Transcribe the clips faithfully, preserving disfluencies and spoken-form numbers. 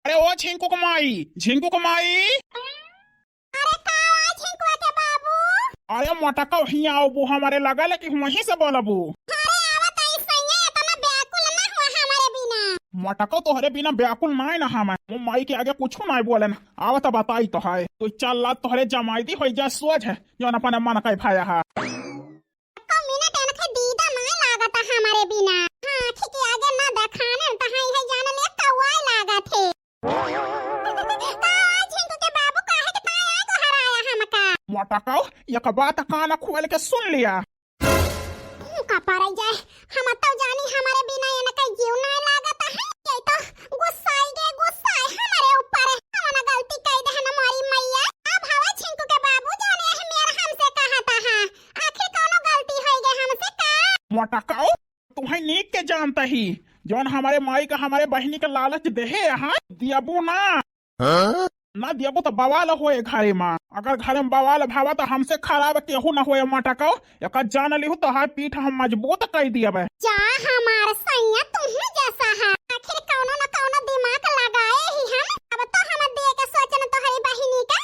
अरे ओ झिंकू के माई, झिंकू के माई। अरे का हुआ झिंकुआ के बाबू? अरे मोटकऊ हियाँ आबू, हमरे लगल कि वहीं से बोलबू। अरे आवत आई सैया, इतना व्याकुल ना हुआ हमरे बिना। मोटकऊ तोहरे बिना व्याकुल नाय ना हम। वो माई के आगे कुछ नाय बोले ना। आवत बताई तो है। तू चल ला तोहरे जमाई दी होई जा सोझ है, जौन अपने मन का भाया है। एको मिनट इनके दीदा नाय लागत हमरे बिना। हाँ, आँखी के आगे ना देखाने त है, है जान ले कौआ लागत है। का हुआ झिंकू के बाबू, काहे के ताय आए गोहराया हमका? मोटकऊ, एक बात कान खोल के सुन लिया। का पड़ै जाए, हम तो जानी हमरे बिना इनके जीव नाय लागत है। ये तो गुस्साई गे गुस्साई हमरे ऊपर। कौन गलती कई देहन मोरी मैया? अब हवा झिंकू के बाबू जाने है मेर हमसे कहत है। आखिर कौनो गलती होई गे हमसे का? मोटकऊ, तुहैं नीक के जानत ही, जौन हमरे माई का हमरे बहिनी का लालच देहे यहाँ, दियबू ना। हाँ? ना दियबू तो बवाल होए घरे मा। अगर घरे मा बवाल भावा तो हमसे खराब केहू ना होए मोटकऊ। एका जान लिहू तोहार पीठ हम मजबूत कई दियबे। जा हमार सैया तुहू जैसा है। आखिर कौनो न कौनो दिमाग लगाए ही हम। अब तो हम दिए के सोचन तोहरी बहिनी का।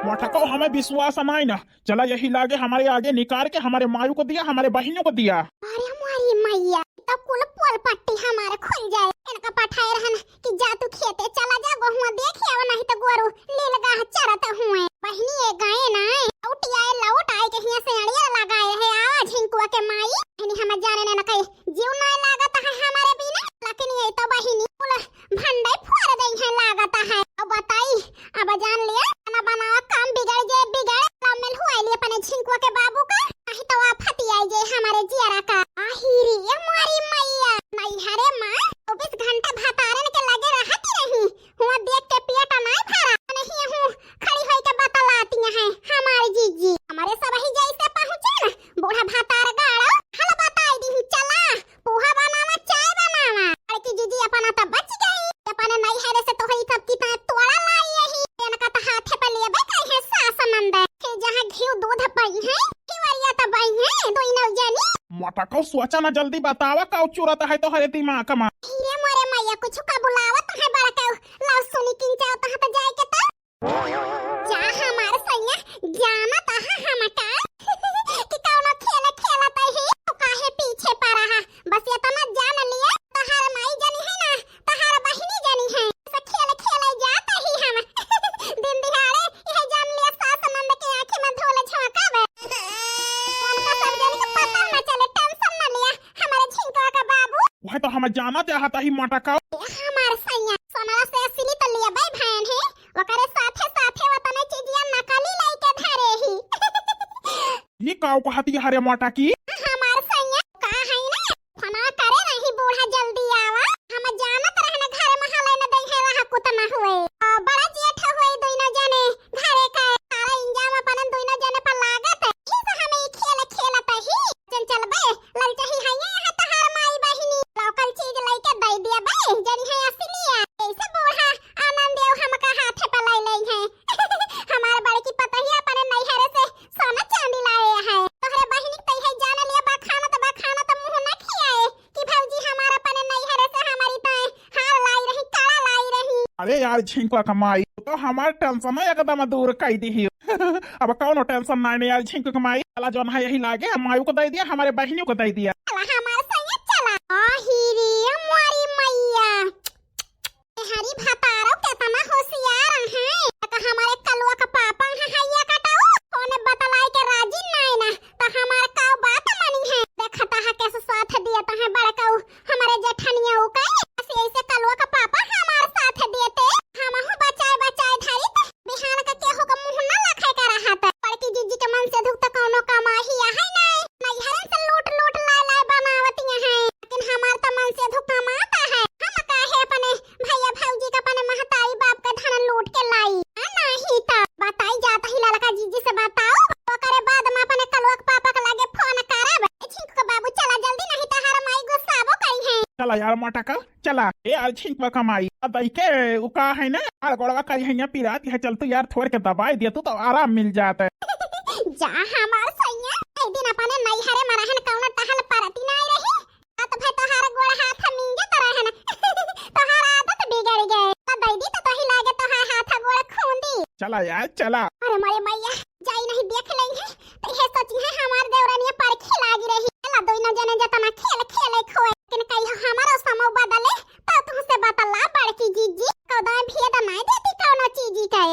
मोटकऊ हमें विश्वास नाई ना। चला यही लागे हमरे आगे निकार के हमरे मायू को दिया, हमरे बहिनों को दिया। अरे मोरी मैया, तो कुल पोल पट्टी हमारे खुल जाए। इनका पठाए रहन कि जा तू खेते चला जा, गोहुआ देख आवा, नहीं तो गोरू लील गाह चरत हुए। बहिनी ये गए ना, लौट आए, लौट आए के हियाँ से अड़िया लगाए रहे, आवा झिंकुआ के माई। बहिनी हम जाने ना कहीं जीव ना लागत है हमारे बिना, लेकिन ये तो बहिनी कुल भंडई फोड़ दई है लागत है। अब बताई, अब जान लिया, खाना बनावा काम बिगड़ जे बिगड़, लव मिल हुआ लिए अपने झिंकुआ के बाबू का, नहीं तो आफत आई जे हमारे जियरा का। आही रे, ये मोरी मैया, नैहरे माँ चौबीस घंटा भतारन के लगे रहती रही, हुआ देख के पेट नाय भरा, नहीं हूँ खड़ी होई के बतलाती हैं हमारी जीजी। हमारे सब ही जैसे पहुँचे ना, बूढ़ा भतार गाड़ो, हल बताई दी, चला, पोहा बनावा, चाय बनावा। बड़की जीजी अपना त बच गई, अपने नैहरे से तोहरी सब कितना तोड़ा लाई यही। इनका त हाथे पे लेबे करी है सास नंद। फिर जहाँ घी दूध पई है, खिवरिया त बई है, दोनों जनी। मोटकऊ सोचा ना, जल्दी बतावा का चुरत है तोहरे दिमाग मा। हीरे मोरे मैया, कुछ का बुलावत है बड़कऊ, लाओ सुनी किन चाहो तहाँ त जाए के त। जा हमार सैया, जानत अहा हमका कि कौनो खेल खेलत ही, तू काहे पीछे पड़ा हा? बस इतना जान लिया, तहार माई जानी है ना, तहार बहिनी जानी है। से खेल खेले जात ही हम। दिन दिहाड़े यह जान लिया, सास नंद के आँखी में धूल झोंकब। उनका सब जन के पता न चले, tension न लिया, हमारे झिंकवा का बाबू। वह तो हम जानत अहा तही मोटकऊ। ए हमार सैया, सोनवा से असली तो लिया भाई भाई है, ओकरे साथे साथे ओतने चीजिया नकली लइके धरे ही। ई काऊ कहती हरे मोटकी? हमार सैया का है ना, फोनवा करे रही बूढ़ा जल्दी आवा। हम जानत रहन घरे मा हले न दई है रहा कुतना हुए। आ, बड़ा जेठ हुए दोनों जने घरे का सारा इंजाम अपन दोनों जने पर लागत। ही से हम ई खेल खेलत ही। जन चलबे, ललचही है ये है तहार माई बहिनी। लोकल चीज लइके दई दिया बे, जनी है असलिया। कैसे बूढ़ा आनंद देव हमका हाथे पर लाई लई है। हमार बड़की पतहिया अपने नैहरे से सोना चांदी लाए है। तोहरे बहिनी तई है जान लिया, बखानत बखानत मुंह न खियाए कि भौजी हमार अपने नैहरे से हमारी ताए हार लाई रही, कड़ा लाई रही। अरे यार झिंकुआ का माई, तो हमार tension एकदम दूर कई दी ही। अब कौनो tension नाई, नाई यार झिंकू का माई, चला जौन है यही लागे, हम मायू को दे दिया, हमारे बहिनी को दे दिया। चला हमार सैया चला। आही रे मोरी मैया। हरी भतारो केतना होशियार है। एक हमारे कलुआ का पापा है, है ये कटाऊ। फोन बतलाए के राजी नाय ना, तो हमार का बात मानी है। देखता है कैसे साथ दिया तो है बड़काऊ हमारे जेठनिया का। ऐसे ऐसे कलुआ का पापा हमार साथ देते, हमहू बचाए बचाए धरी तो बिहान का केहू का मुंह ना लखाए का रहा था। बड़की जीजी के मन से दुख तो कौनो कमाही है नाय। नैहरन से लूट लूट लाए लाए बनावतिया है। लेकिन हमार तो मन से दुख कमाता है। हम काहे अपने भैया भौजी का, अपने महतारी बाप का धन लूट के लाई? आ, नाही तो बताई जात ही ललका जीजी से बताओ, ओकरे बाद में अपने कलुआ के पापा के लगे फोन करब। ए झिंकू के बाबू चला जल्दी, नहीं तो हर माई गुस्साबो करी है। चला यार मोटका, चला। ए यार झिंकू का माई, अब दई के उ का है ना, यार गोड़वा करी है पिरात है, चल तू यार थोड़ के दबाई दिया तू तो आराम मिल जाता है। जा हमार सैया, एक दिन अपने नैहरे में रहन कौनो टहल परती नहीं रही। रात भर तोहार गोड़ हाथ मींजत रहन। तोहार आदत बिगड़ गए। चला यार, चला। अरे मोरे मैया, जाई नहीं देख लेई है, तो ये सोची है हमार देवरानिया परखी लागी रही। चला दोनों जने जतना खेल खेले खोए, लेकिन कहियो हमारो समय बदले, तो तुमसे बतला बड़की जीजी, कदा भेद नहीं देती कौनो चीजी का।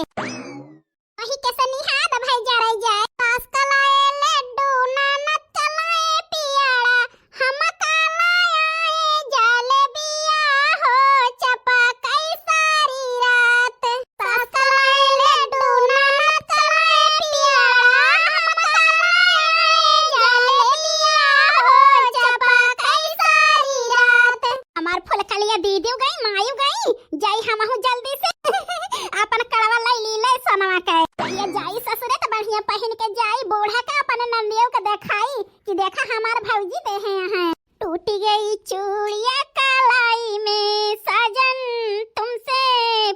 वही कैसे निहाद भाई जा रही जाए। रसकलाई लड्डू ना नचलाई पियाड़ा, हम काला आए जलेबिया हो चपकई सारी रात। रसकलाई लड्डू ना नचलाई पियाड़ा, हम काला आए जलेबिया हो चपकई सारी रात। हमार फुलकलिया दीदी गई, माई गई, जाई हमहू जल्दी से अपन कड़वा लाई ली ले सोनवा के। ये जाई ससुरे त बढ़िया पहिन के जाई, बूढ़ा का अपन नंदियों के देखाई कि देखा हमार भौजी दे हैं यहाँ। टूट गई चूड़िया कलाई में सजन तुमसे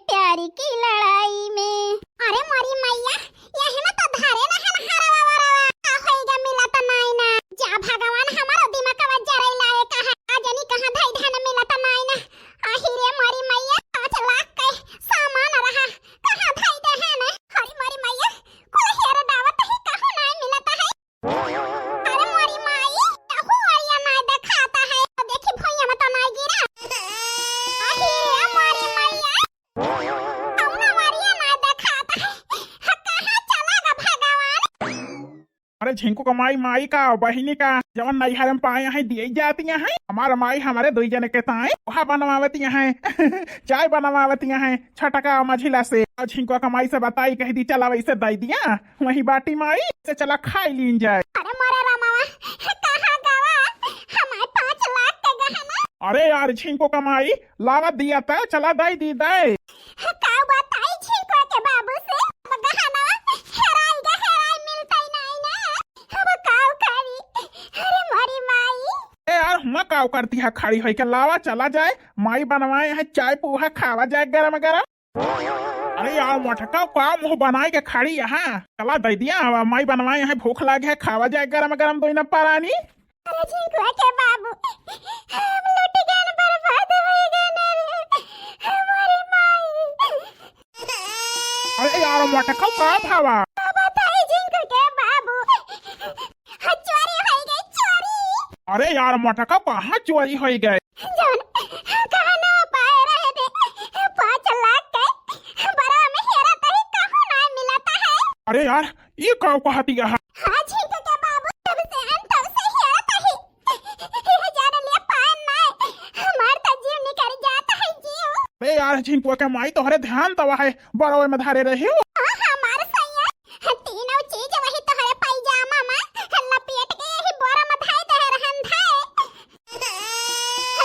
प्यार की लड़ाई में। अरे मोरी मैया, यही में तो धरे रहन हरवा वरवा। का होइगा, मिलत नाई ना। जा भगवान, हमारो दिमागवा जरई लाए का है। आ जनी कहाँ धई धन मिलत नाई ना। आही रे मोरी मैया, पाँच लाख के सामान रहा। कहाँ धई दे है ने? हरी मोरी मैया, कुल हेर डावत ही कहूँ नाई मिलत है। अरे मोरी माई, कहूँ अरिया नाई देखाता है। देखी भुइया में तो नाई गिरा। आही रे मोरी मैया। कौनो वरिया ना देखात है। ह, कहाँ चला गा भगवान? अरे झिंकू का माई, माई का, बहिनी का, जवन नैहर में पाए हैं, दिए जाती हैं। हमार माई हमारे दुई जने के ताए पोहा बनवावती हैं, चाय बनवावती हैं, छोटका मझिला से। और झिंकू का माई से बताई, कह दी, "चला वैसे दे दिया, वही बाटी माई से, चला खाई लीन जाए।" अरे मोरे रामावा, कहाँ गवा हमार पाँच लाख के गहना? अरे यार झिंकू का माई, लावा दिया त चला दई दी दे। का बताई झिंकू के बाबू से? अब गहनवा हेराई गा, हेराई मिलतई नाई ना। अब काउ करी? अरे मोरी माई। ए यार, हुआं काउ करती है खड़ी होई के? लावा चला जाए, माई बनवाए हैं चाय पोहा, खावा जाए गरम गरम। अरे यार मोटका, का मुँह बनाए के खड़ी यहाँ? चला दई दिया, अब माई बनवाए हैं, भूख लागे है, खावा जाए गरम गरम दोई ना परानी। अरे झिंकुआ के बाबू, हम लुट गए, बर्बाद हो गए ना रे, हमारी माई। अरे यार मोटका, का भावा? का बताई झिंकू के बाबू, चोरी हो गई, चोरी। अरे यार मोटका, कहाँ चोरी हो गए? जौन गहना पाए रहे थे पाँच लाख के, बरवा में हेरा तही कहूँ ना मिलता है। अरे यार, ये का कहती है? हाँ झिंकू के बाबू, तब से अन तब से हेरा तही। ये जान लिया पाए ना, हमार तो जीव निकल जाता है जीव। अरे यार झिंकुआ के माई, तोहरे ध्यान तवा है, बरवे में धरे रही हो। हाँ, हमार सैया, तीनों चीज वही तोहरे पैजामा में लपेट के यही बोरा में धई दे रहन धई।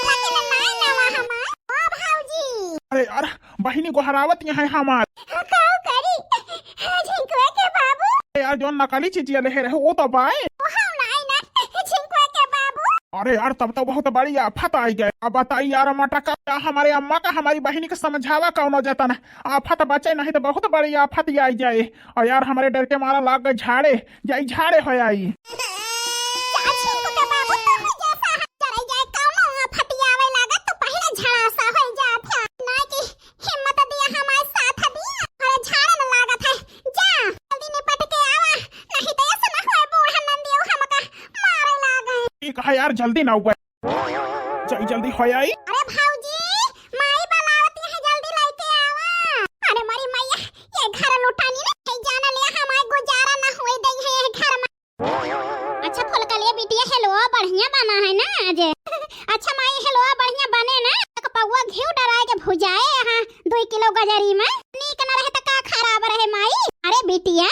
लेकिन नाई नवा हमार। ओ भौजी। अरे यार, बहिनी गोहरावत यहाँ है हमार। का करी? झिंकुआ के बाबू। अरे यार, जौन नकली चीजिया लेहे रहे, वो तो बाए। ओ हम नाई ना, झिंकुआ के बाबू। अरे यार, तब तो बहुत बड़ी आफत आई गए। अब बताई यार मोटका, का हमारे अम्मा का हमारी बहिनी के समझावा कौनो जतन। आफत बचे नहीं तो बहुत बड़ी आफत आई जाए। और यार, हमारे डर के मारा लाग गए झाड़े, जाई झाड़े हो आई। जा झिंकू के बाबू, तोहरे जैसा है, चले जाए कौनो आफत आवे लागत, तू पहले झाड़ा सा हो जात है। ना कि हिम्मत दिया हमारे साथ दिया, अरे झाड़े न लागत है। जा, जल्दी निपट के आवा, नहीं तो ऐसा ना होए बूढ़ा नंदियो हमका मारे लागे। ठीक है यार, जल्दी ना हुआ। जाई जल्दी हो आई। अरे भौजी, माई बुलावती है, जल्दी लेके आवा। अरे मोरी मैया, ये घर लुटानी ना, ये जाना लिया हमारे गुजारा ना होए दई है ये घर में। अच्छा फुलकलिया बिटिया, हलवा बढ़िया बना है ना आज? अच्छा माई, हलवा बढ़िया बने ना? एक पौवा घिउ डराए के भुजाए यहाँ दुई किलो गजरी में। नीक न रहे त का खराब रहे माई? अरे बिटिया,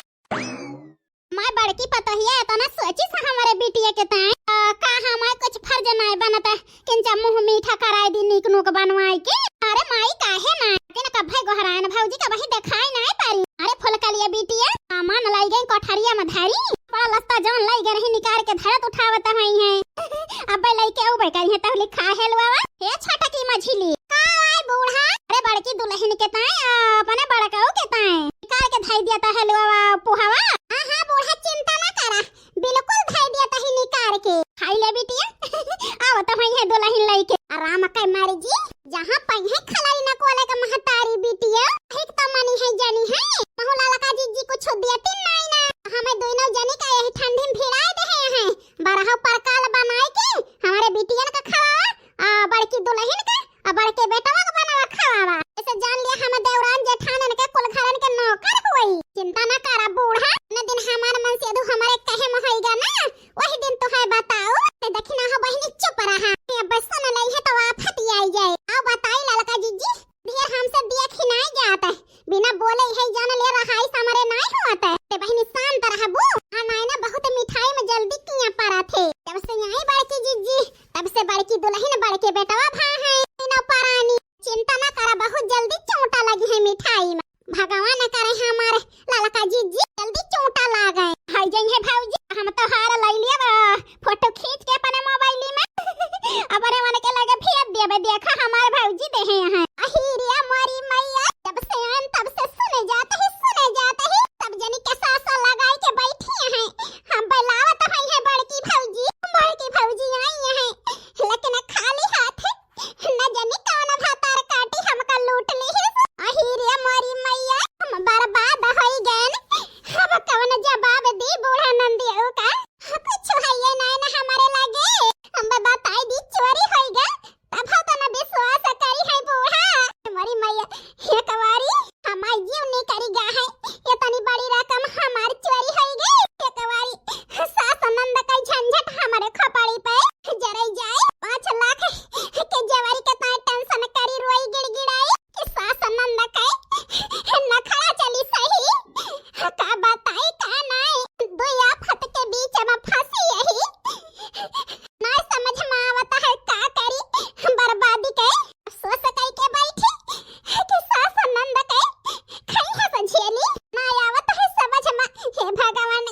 माई बड़की पतोहिया एतना सोची से हमरे बिटिया के ताई, आ, का हमार कुछ फर्ज नाय बनता, किंचा मुँह मीठा कराए दी नीक नूक बनवाए के। अरे माई काहे ना, लेकिन कब्बे गोहराए न भौजी का वही देखाई नाय पारी। अरे फुलकलिया बिटिया, सामान लाई गई कोठरिया में धरी, बड़ा लस्ता जौन लाई गए रही निकाल के धरत उठावत हुई है। अब्बे लइके अउबे करिहे तहली खा हेलुआवा। हे छोटकी मझिली, का आय बूढ़ा? अरे बड़की दुलहिन के ताई, आ, अपने बड़काऊ के ताई। निकाल के धई दिया त हेलुआवा पुहावा। हाँ, हाँ बूढ़ा, चिंता ना करा, बिल्कुल धई दिया तही निकाल के। खाई ले बिटिया। आव त हुई है दुलहिन लइके। आराम के मारी जी, जहाँ पइहे खलाई न कोले के महतारी बिटिया, ठीक त मनी है जानी है। महू लाला आते बिना बोले इहे जान ले रहाइस हमरे नाई होत है। ते बहिनी शांत रहबू। हाँ नाई ना, बहुत मिठाई में जल्दी किया परा थे। जब से आई बड़की जीजी, तब से बड़की दुलहिन बड़के बेटवा भा है। इनो परानी चिंता ना करा, बहुत जल्दी चोटा लगी है मिठाई में। भगवान करे हमार ललका जीजी जल्दी चोटा लागे। हाय जइहे भौजी, हम तोहार लई लियब फोटो खींच के अपने मोबाइल में अपने मन के लगे भेज देबे। देखा हमार भौजी देहे हैं। अहिरिया मोरी मैया, जब से आन तब से सुने जात ही, सुने जात ही। सब जनी के सासा लगाई के बैठी हैं। हम बुलावत हई है बड़की भौजी, बड़की भौजी आई हैं, लेकिन खाली हाथ। न जानी कौन भतार काटी हमका लूट लिहिस। अहिरिया मोरी मैया, हम बर्बाद होई गएन। अब कौन जवाब दी बूढ़ा नंदियो का? कुछ है ये नाई ना हमारे लगे। हम बताई दी चोरी होई गए, तब तो न विश्वास करी है बूढ़ा। मोरी मैया, एक बारी हमार जीव निकरी गा है, ये तनी बड़ी रकम हमार चोरी होई गई। एक बारी सास नंद का झंझट हमारे खोपड़ी पे जरई जाए। पाँच लाख के जेवरी के ताई टेंशन करी, रोई गिड़गिड़ाई कि सास नंद के नखड़ा चली सही। का बताई का नाई, दो आफत के बीच में फंसी यही। नाई समझ में आवत है का करी बर्बादी के। अफसोस कई के बैठी कि सास नंद के खई है झेली। नाई आवत है समझ में, हे भगवान